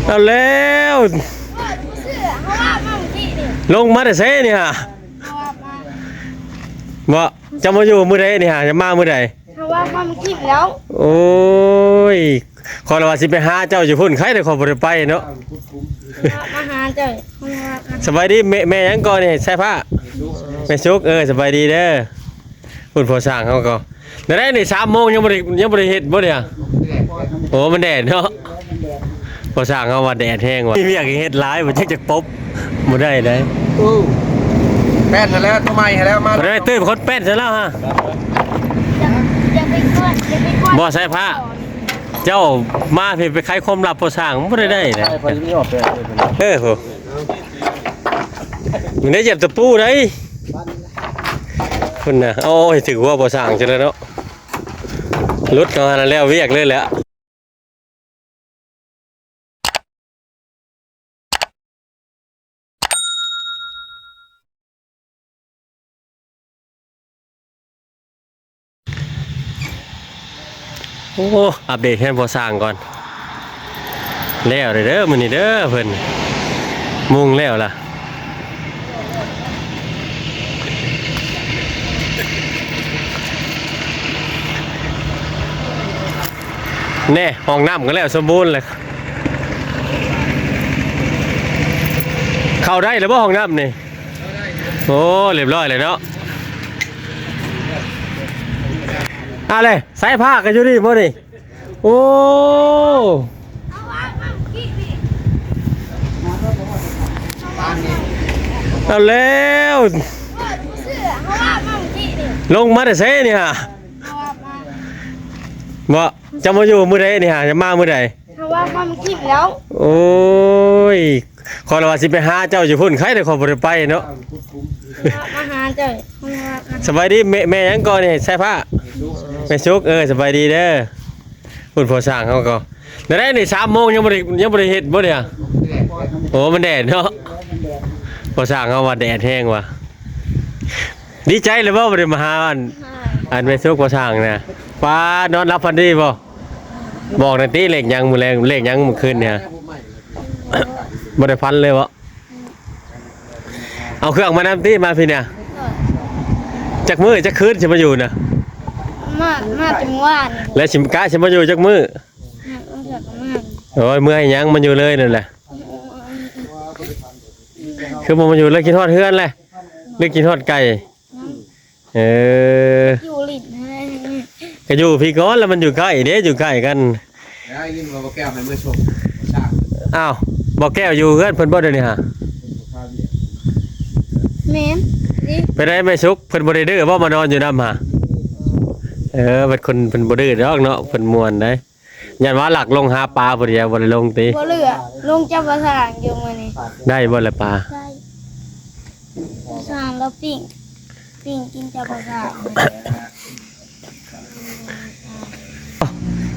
ເອົາແລ້ວ ລົງມາແຕ່ໃສນີ້ຫາ? ບໍ່ ເຈົ້າມາຢູ່ມື້ໃດນີ້ຫາ? ຈະມາມື້ໃດ? ເຮົາວ່າມາມື້ກີ້ແລ້ວ. ໂອ້ຍ ຂ້ອຍລະວ່າຊິໄປຫາເຈົ້າຢູ່ພຸ້ນ ໃຄແຕ່ຂ້ອຍບໍ່ໄດ້ໄປເນາະ. ມາຫາເຈົ້າ. ສະບາຍດີ ແມ່ ແມ່ຫຍັງກ່ອນນີ້? ສາຍຟ້າ ແມ່ສຸກ. ເອີ ສະບາຍດີເດີ. ພຸ້ນພໍ່ຊ່າງເຮົາກໍ ແນວໃດນີ້ ສາມໂມງຍັງບໍ່ໄດ້ ຍັງບໍ່ໄດ້ເຮັດບໍ່ນີ້? ໂອ້ ມັນແດດເນາະ. ພໍ່ຊ່າງເຮົາວ່າແດດແຮງວ່າ ມີວຽກໃຫ້ເຮັດຫຼາຍ ບໍ່ຈັກຈະປົບ ບໍ່ໄດ້ໃດ. ໂອ້ ແປ້ນຫັ້ນແຫຼະ ໂຕໃໝ່ຫັ້ນແຫຼະ ມາ ບໍ່ໄດ້ຕື່ມຄົນແປ້ນຊະແລ້ວຮະ. ບໍ່ໃສ່ຜ້າ ເຈົ້າມາພີ້ໄປໄຂຄວາມລັບພໍ່ຊ່າງ ບໍ່ໄດ້ໄດ້ນະ. ເອີ ໂຫ ມັນໄດ້ຢຽບຕະປູໄດ໋ ພຸ້ນນະ. ໂອ້ຍ ຖືກຫົວພໍ່ຊ່າງຈັ່ງໃດເນາະ ຫຼຸດເຂົ້າຫັ້ນແລ້ວ ແລ້ວວຽກເລີຍແຫຼະ. ໂອ້ ອັບເດດເຮືອນພໍ່ຊ່າງກ່ອນ. ແລ້ວເດີມື້ນີ້ເດີ ເພິ່ນມຸງແລ້ວລະ. ແນ່ ຫ້ອງນ້ຳກໍແລ້ວສົມບູນແລ້ວ. ເຂົ້າໄດ້ແລ້ວບໍ່ຫ້ອງນ້ຳນີ້? ໂອ້ ລຽບຮ້ອຍແລ້ວເນາະ. ອາເລ ສາຍຜ້າກໍຢູ່ນີ້ບໍ່ນີ້? ໂອ້ ເອົາແລ້ວ ລົງມາແຕ່ໃສນີ້ຫາ? ບໍ່ ເຈົ້າມາຢູ່ມື້ໃດນີ້ຫາ? ຈະມາມື້ໃດ? ເຮົາວ່າມາມື້ກີ້ແລ້ວ. ໂອ້ຍ ຂ້ອຍລະວ່າຊິໄປຫາເຈົ້າຢູ່ພຸ້ນ ໃຄແຕ່ຂ້ອຍບໍ່ໄດ້ໄປເນາະ. ມາຫາເຈົ້າ. ສະບາຍດີ ແມ່ ແມ່ຫຍັງກ່ອນນີ້? ສາຍຟ້າ ແມ່ສຸກ. ເອີ ສະບາຍດີເດີ. ພຸ້ນພໍ່ຊ່າງເຮົາກໍ ແນວໃດນີ້ ສາມໂມງຍັງບໍ່ໄດ້ ຍັງບໍ່ໄດ້ເຮັດບໍ່ນີ້? ໂອ້ ມັນແດດເນາະ. ພໍ່ຊ່າງເຮົາວ່າແດດແຮງວ່າ. ດີໃຈແລ້ວບໍ່ ບໍ່ໄດ້ມາຫາອັນ ອັນແມ່ສຸກພໍ່ຊ່າງນະ? ປ້າ ນອນຫຼັບຝັນດີບໍ່? ບອກໜ່ອຍຕິ ເລກຫຍັງມື້ແລງ ເລກຫຍັງມື້ຄືນນີ້? ບໍ່ໄດ້ຝັນເລີຍບໍ່? ເອົາເຄື່ອງມານຳຕິ ມາພີ້ນະ. ຈັກມື້ຈັກຄືນຊິມາຢູ່ນະ? ມາ ມາແຕ່ມື້ວານ ແລ້ວຊິ ກະຊິມາຢູ່ຈັກມື້? ມາເທື່ອກໍມາ. ໂອ້ຍ ເມື່ອຍຫຍັງ ມາຢູ່ເລີຍນັ້ນແຫຼະ. ຄືບໍ່ມາຢູ່ເລີຍ ຄິດຮອດເຮືອນແຫຼະ ຫຼືຄິດຮອດໄກ່? ເອີ ຢູ່ຫຼິ້ນ ກໍຢູ່ພີ້ກ່ອນ ແລ້ວມັນຢູ່ໃກ້ເດ້ ຢູ່ໃກ້ກັນ. ໄດ້ຍິນວ່າບໍ່ແກ້ວໃຫ້ເມືອຊົມບໍ່ຊ່າງ. ອ້າວ ບໍ່ແກ້ວຢູ່ເຮືອນເພິ່ນບໍ່ດຽວນີ້ຫາ? ແມ່ນ. ເປັນໃດແມ່ສຸກ ເພິ່ນບໍ່ໄດ້ດື້ບໍ່ ມານອນຢູ່ນຳຫາ? ເອີ ເປັນຄົນເພິ່ນບໍ່ດື້ດອກເນາະ ເພິ່ນມ່ວນໃດ໋. ຢ້ານວ່າລັກລົງຫາປາພຸ້ນແຫຼະ ບໍ່ໄດ້ລົງຕິ? ບໍ່ເຫຼືອ ລົງຈັບປາຊ່າງຢູ່ມື້ນີ້. ໄດ້ບໍ່ລະປາ? ໄດ້. ປາຊ່າງລາວປີ້ງ ປີ້ງກິນຈັບປາຊ່າງ.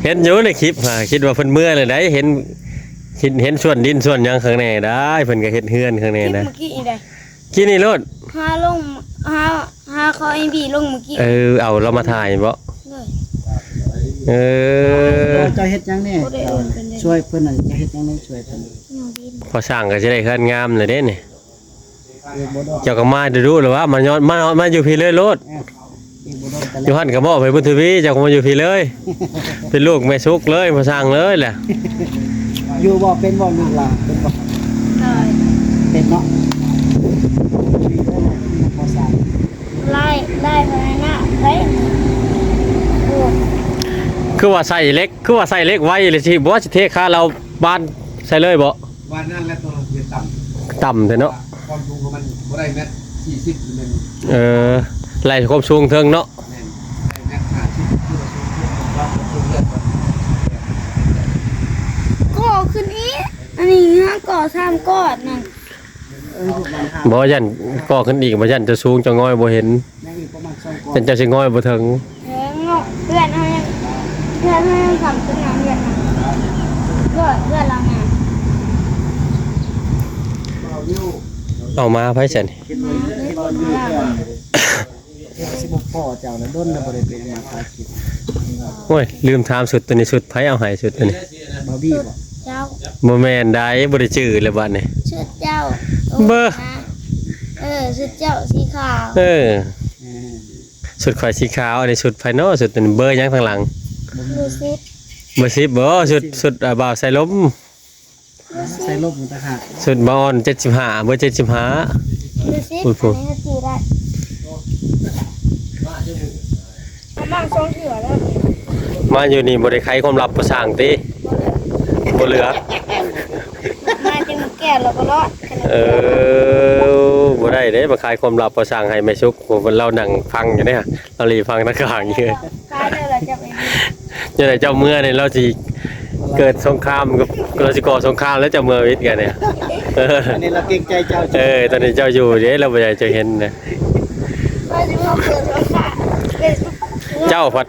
ເຫັນຢູ່ໃນຄລິບຫາ ຄິດວ່າເພິ່ນເມືອແລ້ວໃດ໋ ເຫັນ ເຫັນ ເຫັນສວນດິນສວນຫຍັງຂ້າງໃນໄດ໋ ເພິ່ນກໍເຮັດເຮືອນຂ້າງໃນນະ. ຄລິບມື້ກີ້ນີ້ໃດ໋ ກີ້ນີ້ໂລດ ຫາລົງ ຫາ ຫາຂໍອີບີລົງມື້ກີ້. ເອີ ເອົາລາວມາຖ່າຍບໍ? ໂດຍ. ເອີ ເຈົ້າເຮັດຫຍັງແດ່? ຊ່ວຍເພິ່ນນະ ເຈົ້າເຮັດຫຍັງແດ່ ຊ່ວຍເພິ່ນ? ພໍສ້າງກໍຊິໄດ້ເຮືອນງາມແລ້ວເດ້ນີ້. ເຈົ້າກໍມາດຸໆແລ້ວວະ ມາຍອດ ມາ ມາຢູ່ພີ້ເລີຍໂລດ. ເອີ ຢູ່ຫັ້ນກໍມອບໃຫ້ບຸນທະວີ ເຈົ້າກໍມາຢູ່ພີ້ເລີຍ. ເປັນລູກແມ່ສຸກເລີຍ ພໍ່ຊ່າງເລີຍແຫຼະ. ຢູ່ບໍ່ເປັນບໍ່ ລູກຫຼານເປັນບໍ່? ໂດຍ. ເປັນເນາະ. ພໍສ້າງ ຫຼາຍ ຫຼາຍພະຍານາກເດ້. ຄືວ່າໃສ່ເຫຼັກ ຄືວ່າໃສ່ເຫຼັກໄວເລີຍຊິບໍ່ ຊິເທຄາລາວບານໃສ່ເລີຍບໍ່? ວ່ານັ້ນແຫຼະ ຕົວເຮົາຊິຕ່ຳ ຕ່ຳແທ້ເນາະ. ຄວາມສູງຂອງມັນບໍ່ໄດ້ແມັດສີ່ສິບແມ່ນ. ເອີ ໄລ່ຄວາມສູງເທິງເນາະ. ແມ່ນ ໄດ້ແມັດຫ້າສິບ ຄືວ່າສູງເທິງ ຄວາມສູງເລີຍ. ກໍຂຶ້ນອີກ ອັນນີ້ຫາກໍສາມກ້ອນນັ້ນ. ບໍ່ ຢ້ານກໍຂຶ້ນອີກ ບໍ່ ຢ້ານຈະສູງຈະງອຍບໍ່ເຫັນ. ຍັງອີກປະມານສອງກ້ອນ ເປັນເຈົ້າຊິງອຍບໍ່ເຖິງ. ເອີ ເຮືອນເຮົາຍັງ ເຮືອນເຮົາຍັງຄ້ຳຂຶ້ນນະ ເຮືອນເຮົາ ເຮືອນ ເຮືອນລາວນະ. ເອົາມາໃຜຊັ້ນ? ຊິບໍ່ພໍ້ເຈົ້າລະ ດົນລະບໍ່ໄດ້ເປັນມາຖ່າຍຄລິບ. ໂອ້ຍ ລືມຖາມ ຊຸດໂຕນີ້ ຊຸດໃຜເອົາໃຫ້ ຊຸດໂຕນີ້? ບາວບີບໍ່? ເຈົ້າ. ບໍ່ແມ່ນໃດ ບໍ່ໄດ້ຈື່ແລ້ວບັດນີ້ ຊຸດເຈົ້າ ເບີ ເອີ ຊຸດເຈົ້າສີຂາວ ເອີ ເອີ ຊຸດຂ້ອຍສີຂາວ ອັນນີ້ຊຸດໃຜນໍ ຊຸດເບີຫຍັງທາງຫຼັງ ເບີສິບ ເບີສິບບໍ ຊຸດ ຊຸດ ອ່າ ບ່າວສາຍລົມ ໃສ່ລົບຕ່າງຫາກ ຊຸດບ່າວອ່ອນເຈັດສິບຫ້າ ເບີເຈັດສິບຫ້າ ເບີສິບ ໂອ້ໂຫ ອັນນີ້ກໍຈື່ໄດ້ ປະມານສອງເທື່ອແລ້ວ ມາຢູ່ນີ້ບໍ່ໄດ້ໄຂຄວາມລັບພໍ່ຊ່າງຕິ ບໍ່ເຫຼືອ ມາຈຶ່ງແກ້ວແລ້ວກໍລອດ ເອີ ບໍ່ໄດ້ເດ້ ມາຂາຍຄວາມລັບພໍ່ຊ່າງໃຫ້ແມ່ສຸກ ລາວນັ່ງຟັງຢູ່ເດ້ ລາວຫຼີຟັງທາງຂ້າງຢູ່ ຂາຍແລ້ວລະຈະໄປ ຈັ່ງໃດເຈົ້າເມືອນີ້ ລາວຊິເກີດສົງຄາມກັບ ລາວຊິກໍ່ສົງຄາມແລ້ວເຈົ້າເມືອວິດກັນນີ້ ເອີ ອັນນີ້ລາວເກງໃຈເຈົ້າ ເອີ ຕອນນີ້ເຈົ້າຢູ່ເດ້ ລາວບໍ່ຢາກໃຫ້ເຈົ້າເຫັນນະ ວ່າຊິມາເປີດໂທລະສັບ ເປັນ ເຈົ້າພັດ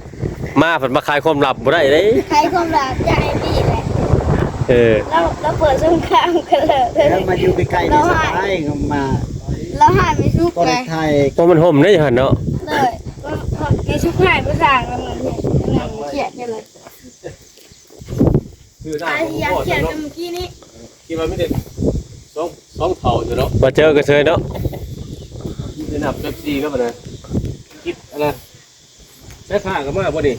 ມາ ພັດມາຂາຍຄວາມລັບບໍ່ໄດ້ເດ້ ຂາຍຄວາມລັບຈະໃຫ້ດີແຫຼະ ເອີ ລາວ ລາວເປີດສົງຄາມກັນເລີຍ ແລ້ວມາຢູ່ໃກ້ໆນີ້ສະບາຍ ມາ ລາວຫາແມ່ສຸກ ບໍ່ໄດ້ຖ່າຍ ໂອ້ ມັນຮົ່ມເດ້ຢູ່ຫັ້ນເນາະ ໂດຍ ແມ່ສຸກຫາຍໄປສ້າງແລ້ວມັນເຮັດ ມັນເຄຍດຢູ່ເລີຍ ຄືໜ້າ ອາ ບໍ່ພໍ ຢາກຂຽນ ເນາະ ເມື່ອກີ້ນີ້ ຄິດວ່າມີແຕ່ສອງ ສອງເຖົ້າຢູ່ເນາະ ມາເຈີກັນເຊີຍເນາະ ມີແຕ່ນ້ຳເປັບຊີກັບອັນນັ້ນ ຄິດອັນນັ້ນ ໄຟຟ້າກໍມາບໍ່ນີ້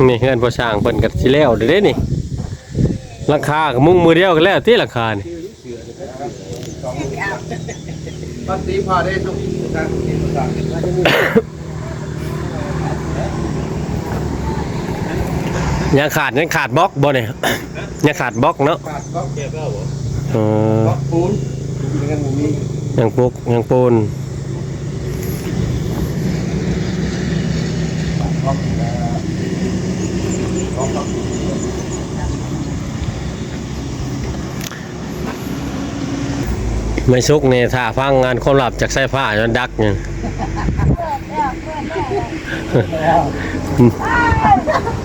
ນີ້ເຮືອນພໍ່ຊ່າງເພິ່ນກໍຊິແລ້ວເດ້ນີ້ ຫຼັງຄາກໍມຸງມື້ດຽວກໍແລ້ວຕິ ຫຼັງຄານີ້ ປັດຕີພາໄດ້ທຸກ ຍັງຂາດ ຍັງຂາດບລັອກບໍ່ນີ້ ຍັງຂາດບລັອກເນາະ ຂາດບລັອກແບບເກົ່າບໍ່ ເອີ ບລັອກປູນ ຍັງບໍ່ມີ ຍັງປຸກ ຍັງປູນ. ແມ່ສຸກນີ້ຖ້າຟັງງານຄວາມລັບຈາກສາຍຟ້າ ມັນດັກນີ້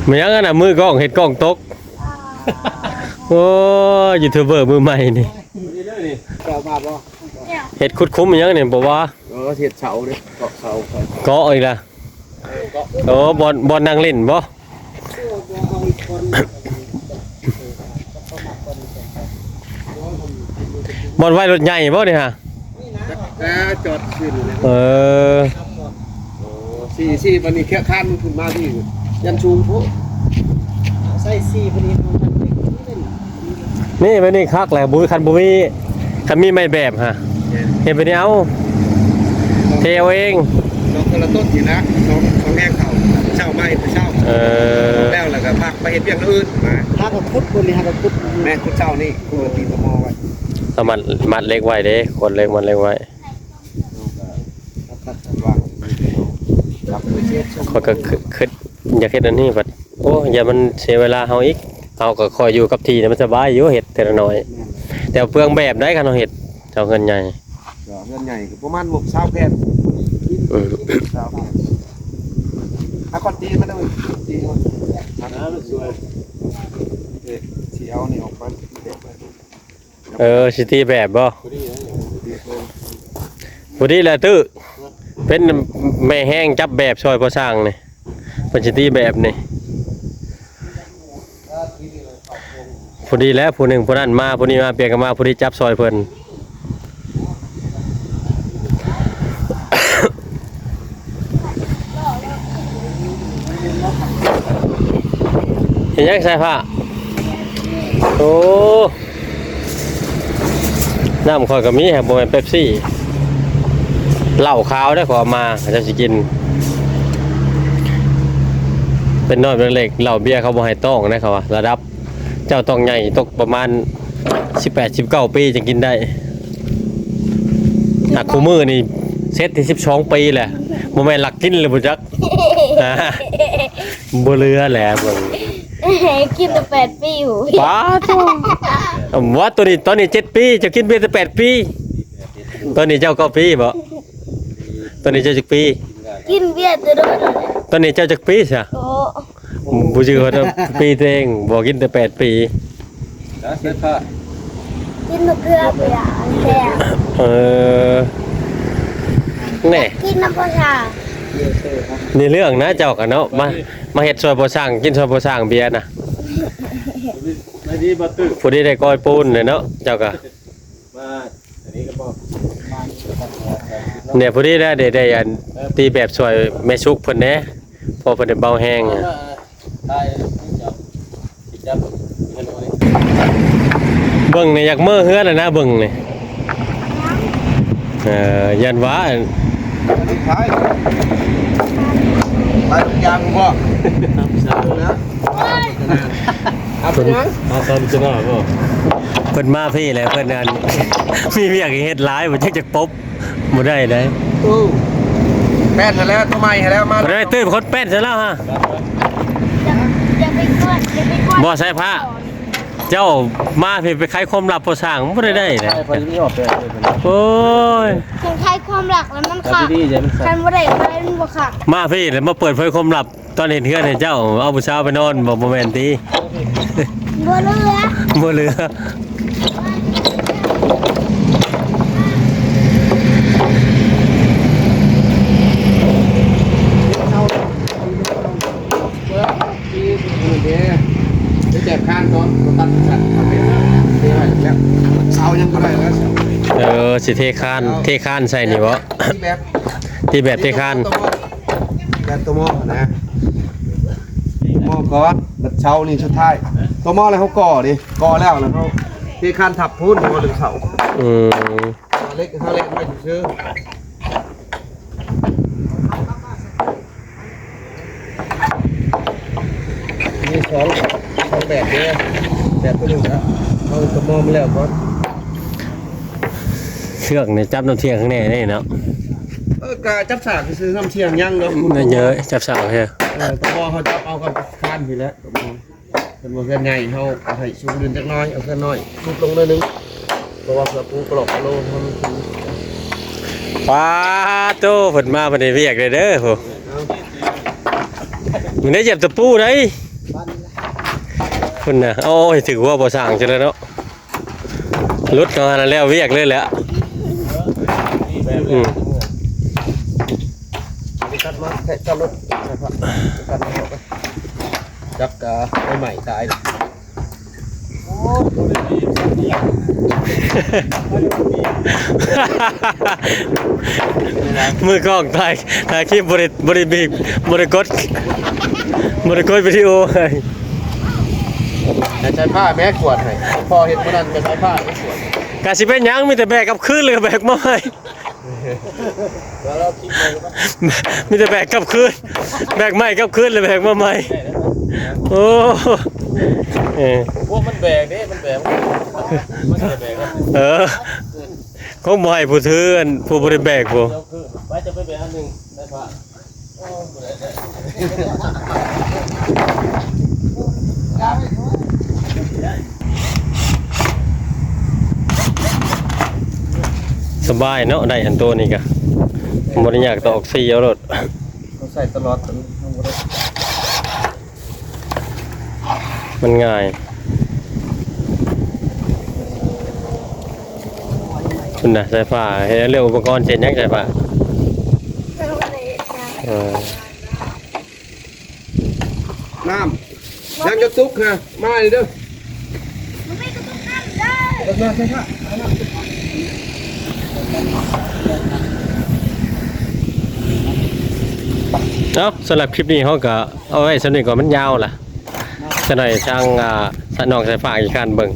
ແມ່ນຫຍັງຫັ້ນນະ ມືກ້ອງເຮັດກ້ອງຕົກ ໂອ້ຍ ຢູທູບເບີມືໃໝ່ນີ້ ເຈົ້າມາບໍ່ ເຮັດຂຸດຂຸມອີ່ຫຍັງນີ້ບໍ່ວ່າ ເອີ ເຮັດເສົາເດ້ ເກາະເສົາ ເກາະອີກລະ ເອີ ເກາະ ໂອ້ ບ່ອນ ບ່ອນນັ່ງຫຼິ້ນບໍ່ ບ່ອນໄວ້ລົດໃຫຍ່ບໍ່ນີ້ຫະ ເອີ ຈອດຊື່ນີ້ແຫຼະ ເອີ ສີ່ ສີ່ ບັດນີ້ແຄ່ຄານຂຶ້ນມາພີ້ ຢ້ານສູງໂພດ ໃສ່ສີ່ ບັດນີ້ເຮົາ ນີ້ ແບບນີ້ຄັກແຫຼະ ບໍ່ ຄັນບໍ່ມີ ຄັນມີໄມ້ແບບຫະ ແມ່ນ ເຮັດແບບນີ້ເອົາ ເທເອົາເອງ ສອງຄົນລະຕົ້ນນີ້ນະ ສອງ ສອງແຮງເຂົາ ເຊົ້າມາເຮັດແຕ່ເຊົ້າ ເອີ ແລ້ວ ແລ້ວກໍພັກໄປເຮັດວຽກອື່ນມາ ຫາກໍຂຸດ ບໍ່ນີ້ ຫາກໍຂຸດ ແມ່ນ ຂຸດເຊົ້ານີ້ ຂຸດຕີນຕະໝໍ້ໄວ້ ສາມາດມັດເຫຼັກໄວ້ເດ້ ຂົນເຫຼັກ ມັດເຫຼັກໄວ້ ຂ້ອຍກໍຄ- ຄິດຢາກເຮັດອັນນີ້ບັດ ໂອ້ ຢ້ານມັນເສຍເວລາເຮົາອີກ ເຮົາກໍຄ່ອຍຢູ່ກັບທີ່ນີ້ມັນສະບາຍຢູ່ ເຮັດເທື່ອລະໜ້ອຍ ແຕ່ເປືອງແບບໃດ ຄັນເຮົາເຮັດເຈົ້າເຮືອນໃຫຍ່ ເຮືອນໃຫຍ່ກໍປະມານຫົກ ຊາວແຜ່ນ ອືມ ຊາວແຜ່ນ ອາ ຄອນຕີມັນເອົາຕີມັນ ອາ ມັນສວຍ ເອະ ຊິເອົານີ້ອອກໄປ ເອີ ຊິຕີແບບບໍ່? ພໍດີແຫຼະຕື້ ເປັນແມ່ແຮງຈັບແບບຊ່ອຍພໍ່ຊ່າງນີ້ ເພິ່ນຊິຕີແບບນີ້ ພໍດີແຫຼະ ຜູ້ໜຶ່ງຜູ້ນັ້ນມາ ຜູ້ນີ້ມາ ປ່ຽນກັນມາ ພໍດີຈັບຊ່ອຍເພິ່ນ. ເຮັດຫຍັງໃສ່ຜ້າ? ໂອ້ ນ້ຳຂ້ອຍກໍມີ ບໍ່ແມ່ນເປັບຊີ ເຫຼົ້າຂາວເດ້ ຂ້ອຍເອົາມາ ເຂົາເຈົ້າຊິກິນ ເປັນນ້ອຍເປັນເລັກ ເຫຼົ້າເບຍເຂົາບໍ່ໃຫ້ຕ້ອງເດ້ ເຂົາວ່າ ລະດັບ ເຈົ້າຕ້ອງໃຫຍ່ຕົກປະມານສິບແປດ ສິບເກົ້າປີຈຶ່ງກິນໄດ້ ຫາກຄູ່ມື້ນີ້ເສັດທີ່ສິບສອງປີແຫຼະ ບໍ່ແມ່ນລັກກິນແລ້ວບໍ່ຈັກ ບໍ່ເຫຼືອແຫຼະເບິ່ງ ກິນແຕ່ແປດປີພຸ້ນ ປາດໂທ້ ວ່າໂຕນີ້ ຕອນນີ້ເຈັດປີ ເຈົ້າກິນເບຍແຕ່ແປດປີ ຕອນນີ້ເຈົ້າເກົ້າປີບໍ? ຕອນນີ້ເຈົ້າຈັກປີ? ກິນເບຍແຕ່ດົນແລ້ວ ຕອນນີ້ເຈົ້າຈັກປີຊະ? ໂອ້ ບໍ່ຈື່ວ່າປີຕົວເອງ ບໍ່ ກິນແຕ່ແປດປີ ກິນມະເຂືອເບຍແທ້ ເອີ ແນ່ ກິນນຳພໍ່ຊ່າງ ໃນເລື່ອງນະເຈົ້າກະເນາະ ມາ ມາເຮັດຊ່ອຍພໍ່ຊ່າງ ກິນຊ່ອຍພໍ່ຊ່າງເບຍນະ. ໄດ້ດີບໍ່ຕື້ ຜູ້ທີ່ໄດ້ກ້ອຍປູນເລີຍເນາະ ເຈົ້າກະ ມາອັນນີ້ກໍບໍ່ ເນຍ ຜູ້ທີ່ໄດ້ ໄດ້ ໄດ້ອັນ ເອີ ຕີແບບຊ່ວຍແມ່ສຸກເພິ່ນແດ່ ເພາະເພິ່ນໄດ້ເບົາແຮງ ເອີ ເບິ່ງນີ້ຢາກເມືອເຮືອນແລ້ວນະ ເບິ່ງນີ້ ເອີ ຢ້ານວ່າ ອັນນີ້ຂາຍ ໄປທຸກຢ່າງບໍ່ ເອົາໄປຫຍັງ ຫາຕາມຊະນະບໍ່ ເພິ່ນມາພີ້ແຫຼະ ເພິ່ນອັນ ມີວຽກໃຫ້ເຮັດຫຼາຍ ບໍ່ຈັກຈະປົບ ບໍ່ໄດ້ໃດ ໂອ້ ແປ້ນຫັ້ນແຫຼະ ຕົວໃໝ່ຫັ້ນແຫຼະ ມາ ບໍ່ໄດ້ຕື່ມຄົນແປ້ນຊະແລ້ວຮະ ຢ່າ ຢ່າໄປກວດ ຢ່າໄປກວດ ບໍ່ໃສ່ຜ້າ ເຈົ້າມາພີ້ໄປໄຂຄວາມລັບພໍ່ຊ່າງ ບໍ່ໄດ້ໄດ້ໃດ ໄປ ໄປ ໄປ ໂອ້ຍ ຄັນໄຂຄວາມລັບແລ້ວມັນຄັກ ດີໆ ໃຈມັນສັ່ນ ຄັນບໍ່ໄດ້ໄຂມັນບໍ່ຄັກ ມາພີ້ແລ້ວມາເປີດເຜີຍຄວາມລັບ ຕອນເຮັດເຮືອນໃຫ້ເຈົ້າ ເອົາຜູ້ສາວໄປນອນບໍ່ ບໍ່ແມ່ນຕິ ບໍ່ເຫຼືອ ບໍ່ເຫຼືອ ໄປແຈກຄານກ່ອນ ບໍ່ຕັດສັດ ເຊາຍັງບໍ່ໄດ້ແລ້ວ ເອີ ຊິເທຄານ ເທຄານໃສ່ນີ້ບໍ່ ຕີແບບ ຕີແບບເທຄານ ແບບຕົວໝໍ້ນະ ໝໍ້ກ່ອນ ບັດເຊົານີ້ສຸດທ້າຍ ຕົວໝໍ້ແລ້ວເຮົາກໍ່ເດ້ ກໍ່ແລ້ວ ແລ້ວເຮົາເທຄານທັບພຸ້ນ ເຮົາເລີຍເຊົາ ອືມ ເຫຼັກ ເຮົາເຫຼັກໄວ້ຊື່ ມີສອງ ສອງແບບເດ້ ແບບຕົວໜຶ່ງນະ ເຮົາຕົວໝໍ້ມັນແລ້ວກ່ອນ ເຊືອກນີ້ຈັບນ້ຳທ່ຽງຂ້າງໃນນີ້ເນາະ ເອີ ກະຈັບສາກຊື່ໆ ນ້ຳທ່ຽງຍັງດອກ ນັ້ນເຢີ ຈັບສາກເອີ ເອີ ຕົວໝໍ້ເຮົາຈັບເອົາກັບຄານພີ້ແຫຼະ ຕົວໝໍ້ ເພິ່ນວ່າເຮືອນໃຫຍ່ ເຮົາໃຫ້ສູງຂຶ້ນຈັກໜ້ອຍ ເອົາເຮືອນນ້ອຍຫຼຸດລົງໜ້ອຍໜຶ່ງ ເພາະວ່າເພື່ອປູກະຫຼອກກະໂລໃຫ້ມັນຂຶ້ນ ປາໂຕ ເພິ່ນມາເພິ່ນເຮັດວຽກເດີ ເດີ ໂຫ ມັນໄດ້ຢຽບຕະປູໄດ໋ ພຸ້ນນະ ໂອ້ຍ ຖືກຫົວບໍ່ຊ່າງຈັ່ງໃດເນາະ ຫຼຸດເຂົ້າຫັ້ນແລ້ວວຽກເລີຍແຫຼະ ອືມ ຕັດມາ ແທະຕັດລົດ ຕັດມາ ຈັກກະໄດ້ໃໝ່ຕາຍ ມືກ້ອງຖ່າຍ ຖ່າຍຄລິບບໍ່ໄດ້ ບໍ່ໄດ້ບີບ ບໍ່ໄດ້ກົດ ບໍ່ໄດ້ກົດວິດີໂອໃຫ້ ໃຫ້ໃສ່ຜ້າແມ່ກວດໃຫ້ ພໍ່ເຮັດມື້ນັ້ນກໍໃສ່ຜ້າແມ່ກວດ ກະຊິເປັນຫຍັງ ມີແຕ່ແບກກັບຄືນ ແລ້ວກໍແບກມາໃໝ່ ມີແຕ່ແບກກັບຄືນ ແບກໃໝ່ກັບຄືນ ແລ້ວແບກມາໃໝ່ ໂອ້ ເອີ ພວກມັນແບກເດ້ ມັນແບກ ມັນຈະແບກ ເອີ ຄົງບໍ່ໃຫ້ຜູ້ຖື ອັນ ຜູ້ບໍ່ໄດ້ແບກພຸ້ນ ໄປ ຈະໄປແບກອັນໜຶ່ງ ໄດ້ພະ ສະບາຍເນາະ ໄດ້ອັນໂຕນີ້ກະ ບໍ່ໄດ້ຍາກ ຕອກສີເອົາໂລດ ເຮົາໃຊ້ຕະຫຼອດ ມັນບໍ່ໄດ້ ມັນງ່າຍ ພຸ້ນນະ ສາຍຟ້າ ເຮັດເລື່ອງອຸປະກອນ ເຊັ່ນຫຍັງສາຍຟ້າ ເອີ ນ້ຳ ນ້ຳຈະສຸກນະ ມານີ້ເດີ ເອົາ ສຳລັບຄລິບນີ້ເຮົາກະ ເອົາໄວ້ສ່ຳນີ້ກ່ອນ ມັນຍາວລະ ຈະໜ້ອຍທາງ ອ່າ ນ້ອງສາຍຟ້າຂີ້ຄ້ານເບິ່ງ